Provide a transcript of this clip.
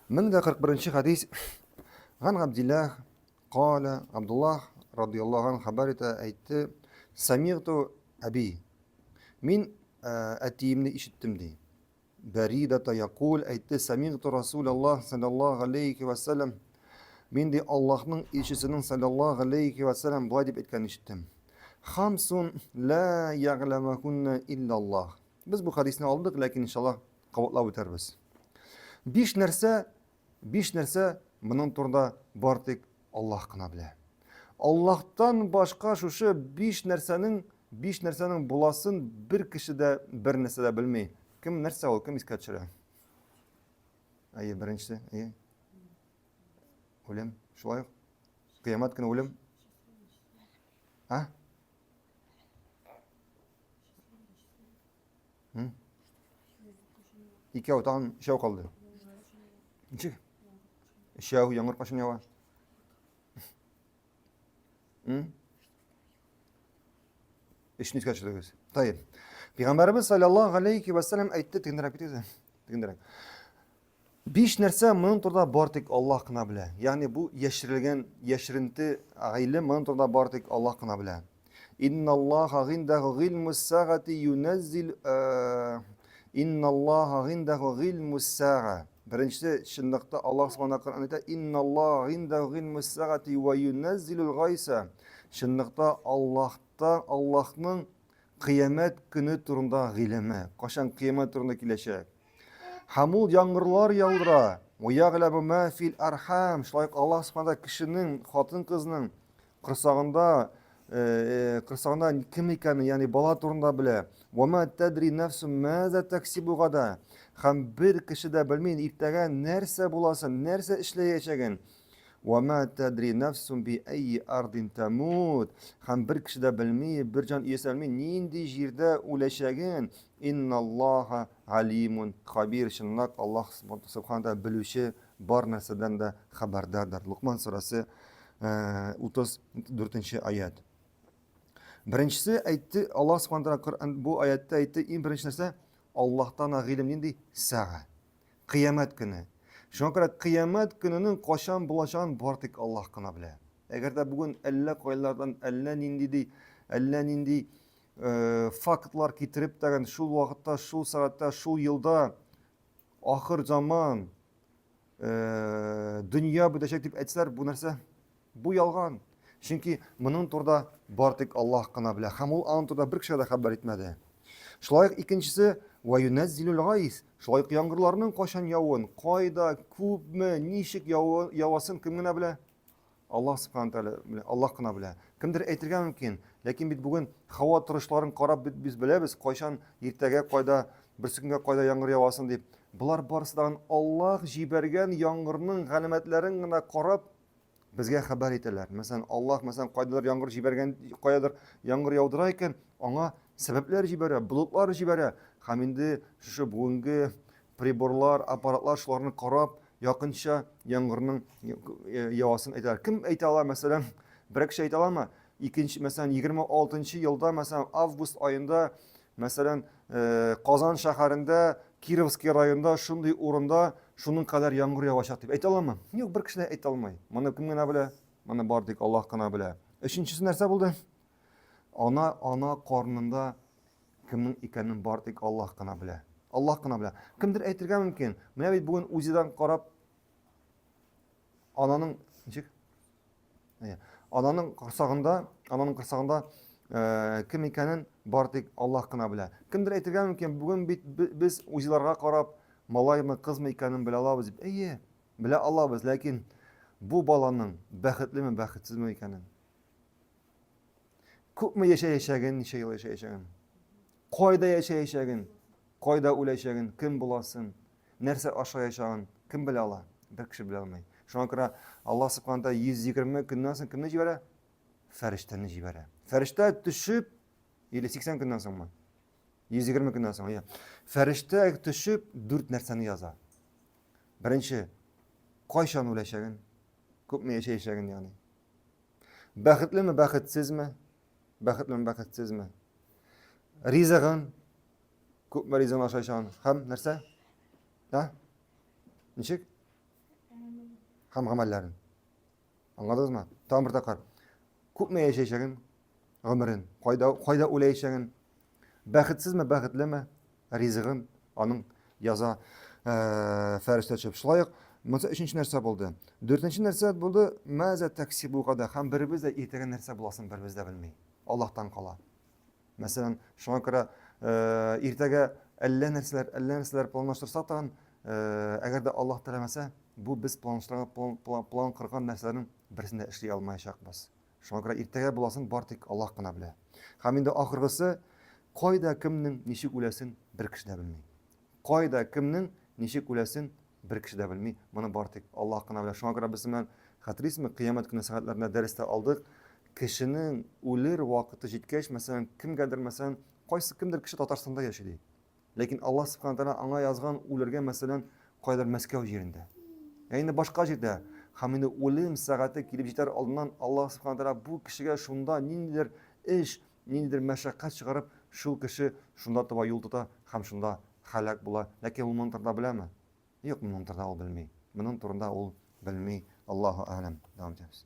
1041 хадис. Ган Габдиллах кала Абдуллах радияллаһу анху хәбәр итә, әйтте: Самигту әби. Мин әтиемне ишеттем ди. Бәридата якул әйтте: Самигту Расулаллах саллаллаһу алейхи ва саллям. Мин ди Аллаһның илчесенең саллаллаһу алейхи ва саллям болай дип әйткәнен ишеттем. Хамсун ла ягъламахунна иллаллах. Без бу хадисне алдык, ләкин иншаллаһ кабатлап үтәрбез. Биш нәрсә, биш нәрсә моның турында бар тик Аллаһ кына белә. Аллаһтан башка шушы биш нәрсәнең биш нәрсәнең буласын бер кеше дә бер нәрсә дә белми. Кем нәрсә ул, кем искә төшерә? Әйе, беренчесе, әйе. Үлем, шулай ук. Кыямәт көне үлем. А? Икәү, тагын өчәү калды. Ничек? Өчәү, яңгыр кашын ява. Өчне искә төшердегез. Тайып. Пәйгамбәребез саллаллаһу алейхи ва саллям әйтте, тегендәрәк битегез. Тегендәрәк. Биш нәрсә моның турында бар тик Аллаһ кына белә. Ягъни бу яшерелгән, яшеренте гыйлем моның турында бар тик Аллаһ кына белә. Инналлаһа гиндәһу гыйлмус сәгати юнәззил э, Инналлаһа гиндәһу гыйлмус сәга. Беренчесе чынлыкта Аллаһ субхана Коръән әйтә, Инналлаһа гиндәһу гыйлмус сәгати ва юнәззилул гайса. Чынлыкта Аллаһта Аллаһның кыямәт көне турында гыйлеме. Кашан кыямәт турында киләчәк? Һәм ул яңгырлар яудыра. Вәягъләму ма фил архам. Шулай ук Аллаһ субхана кешенең, хатын-кызның корсагында э, э, корсагында кем икәнен, ягъни бала турында белә. Ва ма тадри нафсун маза таксибу гада. Һәм бер кеше дә белми иртәгә нәрсә буласын, нәрсә эшләячәген. Ва ма тадри нафсун би айи ардин тамут. Һәм бер кеше дә белми, бер җан иясе белми нинди җирдә үләчәген. Инналлаһа Алимун хабир, чынлап Аллаһ субхана тәгалә белүче, бар нәрсәдән дә хәбәрдардыр. Лукман сүрәсе 34 нче аят. Беренчесе әйтте, Аллаһ субхана тәгалә Коръән бу аятта әйтте, иң беренче нәрсә Аллаһтан гыйлем нинди? Сәга. Кыямәт көне. Шуңа күрә кыямәт көненең кайчан булачагын бар тик Аллаһ кына белә. Әгәр дә бүген әллә кайлардан әллә нинди әллә нинди э, фактлар китереп тәген шул вакытта, шул сәгатьтә, шул елда ахыр заман э, дөнья бетәчәк дип әйтсәләр, бу нәрсә? Бу ялган. Чөнки моның турында бар тик Аллаһ кына белә һәм ул аның турында бер кешегә дә хәбәр итмәде. Шулай ук икенчесе ва юнәззилул гайс. Шулай ук яңгырларның кайчан явуын, кайда, күпме, ничек явасын кем генә белә? Аллаһ субхана тәгалә белә, Аллаһ кына белә. Кемдер әйтергә мөмкин, ләкин бит бүген һава торышларын карап бит без беләбез, кайчан иртәгә кайда, берсекөнгә кайда яңгыр явасын дип. Болар барысы да Аллаһ җибәргән яңгырның галәмәтләрен генә карап безгә хәбәр итәләр. Мәсәлән, Аллаһ мәсәлән кайдадыр яңгыр җибәргән, каядыр яңгыр яудыра икән, аңа сәбәпләр җибәрә, болытлар җибәрә. Һәм инде шушы бүгенге приборлар, аппаратлар шуларны карап, якынча яңгырның э, явасын әйтәләр. Кем әйтә ала, мәсәлән, бер кеше әйтә аламы? Икенче, мәсәлән, 26 елда, мәсәлән, август аенда, мәсәлән, э, Казан шәһәрендә, Кировский районында шундый урында шуның кадәр яңгыр явачак дип әйтә аламы? Юк, бер кеше дә әйтә алмый. Моны кем генә белә? Моны бар тик Аллаһ кына белә. Өченчесе нәрсә булды? Ана ана карнында Кемнең икәнен бар тик Аллаһ кына белә. Аллаһ кына белә. Кемдер әйтергә мөмкин. Менә бит бүген УЗИдан карап ананың ничек? Ананың корсагында, ананың корсагында э, кем икәнен бар тик Аллаһ кына белә. Кемдер әйтергә мөмкин, бүген бит без УЗИларга карап малаймы, кызмы икәнен белә алабыз дип. Әйе, белә алабыз, ләкин бу баланың бәхетлеме, бәхетсезме икәнен Күпме яшәячәген, ничә ел яшәячәген, кайда яшәячәген, кайда үләчәген, кем буласын, нәрсә ашаячагын кем белә ала? Бер кеше белә алмый. Шуңа күрә Аллаһ субхана тәгалә 120 көннән соң кемне җибәрә? Фәрештәне җибәрә. Фәрештә төшеп, или 80 көннән соңмы? 120 көннән соң, иә. Фәрештә төшеп дүрт нәрсәне яза. Беренче, кайчан үләчәген, күпме яшәячәген, ягъни. Бәхетлеме, бәхетсезме? Бәхетлеме, бәхетсезме? Ризыгын, күпме ризыгын ашайчагын һәм нәрсә? Да? Ничек? һәм гамәлләрен. Аңладыгызмы? Тагын бер тапкыр. Күпме яшәячәген, гомерен, кайда кайда үләячәген, бәхетсезме, бәхетлеме, ризыгын аның яза э, фәрештә төшеп. Шулай ук монысы өченче нәрсә булды. Дүртенче нәрсә булды, мәзә таксибу гада һәм беребез дә иртәгә нәрсә буласын беребез дә белми. Аллаһтан кала. Мәсәлән, шуңа күрә э, иртәгә әллә нәрсәләр, әллә нәрсәләр планлаштырсак тагын, э, әгәр дә Аллаһ теләмәсә, бу без планлаштырган план, план, план корган нәрсәләрнең берсен дә эшли алмаячакбыз. Шуңа күрә иртәгә буласын бар тик Аллаһ кына белә. Һәм инде ахыргысы, кайда кемнең ничек үләсен бер кеше дә белми. Кайда кемнең ничек үләсен бер кеше дә белми. Моны бар тик Аллаһ кына белә. Шуңа күрә без белән хәтерлисезме, кыямәт көне сәгатьләрендә дәрестә алдык. Кешенең үлер вакыты җиткәч, мәсәлән, кемгәдер, мәсәлән, кайсы кемдер кеше Татарстанда яши ди. Ләкин Аллаһ субхана тәгалә аңа язган үлергә, мәсәлән, кайдыр Мәскәү җирендә. Ә инде башка җирдә. Һәм инде үлем сәгате килеп җитәр алдыннан Аллаһ субхана тәгалә бу кешегә шунда ниндидер эш, ниндидер мәшәкать чыгарып, шул кеше шунда таба юл тота һәм шунда һәлак була. Ләкин ул моның турында беләме? Юк, моның турында ул белми. Моның турында ул белми. Аллаһу әгъләм. Дәвам итәбез.